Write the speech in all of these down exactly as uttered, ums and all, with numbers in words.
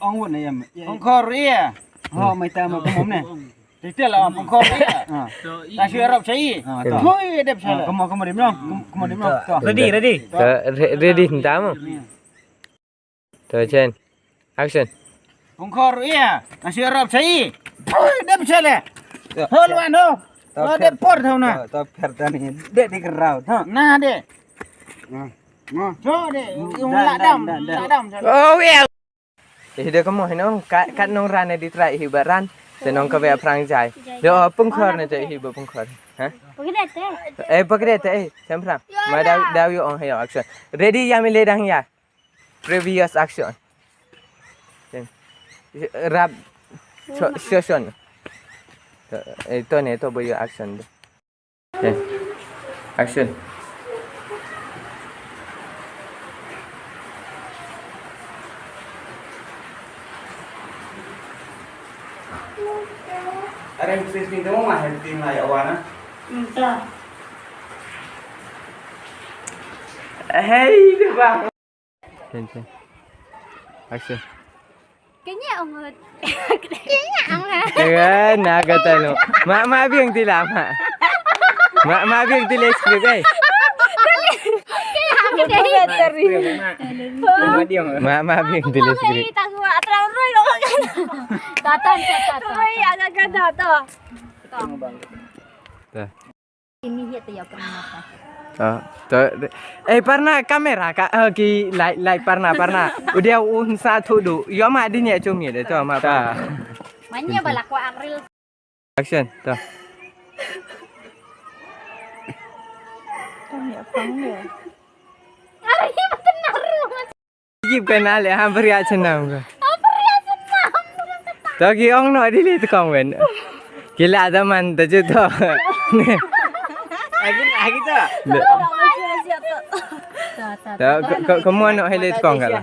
ong wut ne yam. Pungkor iya. Ho mai ta ma kumum ne. Detail lah pungkor iya. Ah. Ta shu rap chai. Ah, ta. Hui dep shala. Kumum kumum dim no. Kumum dim no. Ready, ready. Ready nta mo. To chen. Action. Pungkor iya. Ta shu rap chai. Hui dep shala. Ho lwan ho. Ho dep por thau na. To per ta ni. De de kerau. Ha. Na de. Cho de. Yung ladam. Ladam. Oh yeah. Ih, de kamo hinong kat kat nong ran di trai hi baran. Senong ka be prang jai. De o pungkor ne jai hi ba pungkor. Ha? Pagdete. Eh pagdete eh. Sem prang. Ma daw daw yo ong hayo action. Ready ya mi le dang ya. Previous action. Rap. Session. Eh to ne to bo yo action. Okay. Action. Are existing temo mah helping lah ya wana. Entah. Hey, dia bang. Action. Kenya angut. Kenya angut. Kaya na kata lo. Ma ma biang tila ma. Ma ma biang tila script eh. Kaya angut eh. Ma ma biang tila script. Tatan tatan. Roy agak ganda to. Ini hit ya pernah. To to. Eh parna kamera ka ki light light parna parna. Udah un sa tu du. Yo ma di nya cumi de to ma. Manya balak wa April. Action to. Tanya pang dia. Ari benar. Jib ka na le ha bria chenam ka. Apa ria chenam? To ki ong no di le to kong wen. Kila da man ta ju to. Agi agi to. To ko ko mo no hele to kong ka.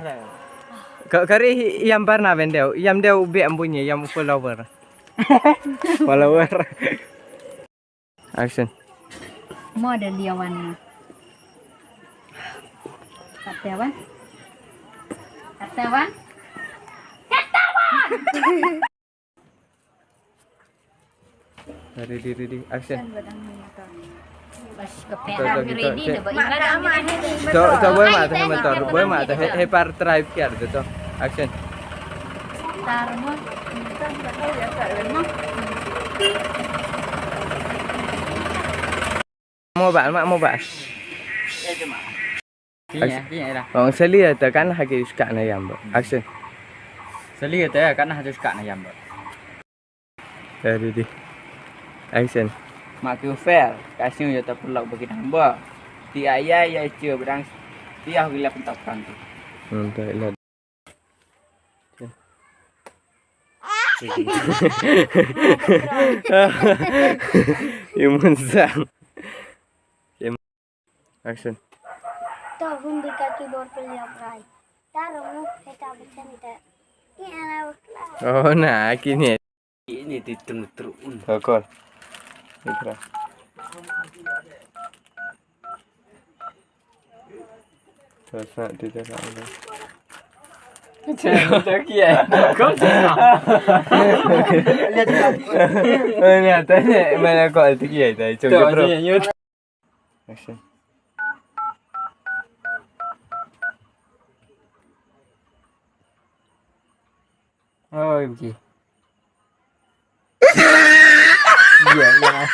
Ko kari yam parna ben deu yam deu be ambunye yam follower. Follower. Action. Mo ada liawan. Katawan. Katawan. Ready, ready, action. Kepean ready dah. Mak dah mak ni. Coba, coba mak tu, coba mak tu. Hei, hei, par try piar tu tu. Action. Tar mo. Mau bal, mak mau bal. Iya, iya dah. Orang seli tu kan hagi suka na yang buat. Action. Seli tu ya kan hagi suka na yang buat. Ready. Action. Mak ku fair, kasih ya tak perlu bagi tambah. Ti ayah ya cia berang. Ti ah gila pentak kan tu. Hmm, tak lah. Imun sang. Action. Tahun di kaki borpel yang rai. Taruh mu kita bercanda. Ini anak berkelas. Oh, nah, kini. Ini di tengah terun. Kokol. Ikra. Terus nak tidur kat mana? Macam kiai. Kau cakap. Oh, ni atas ni. Mana kau ada tiga tadi? Cuba bro. Action. Oh, O M G. Iya, iya.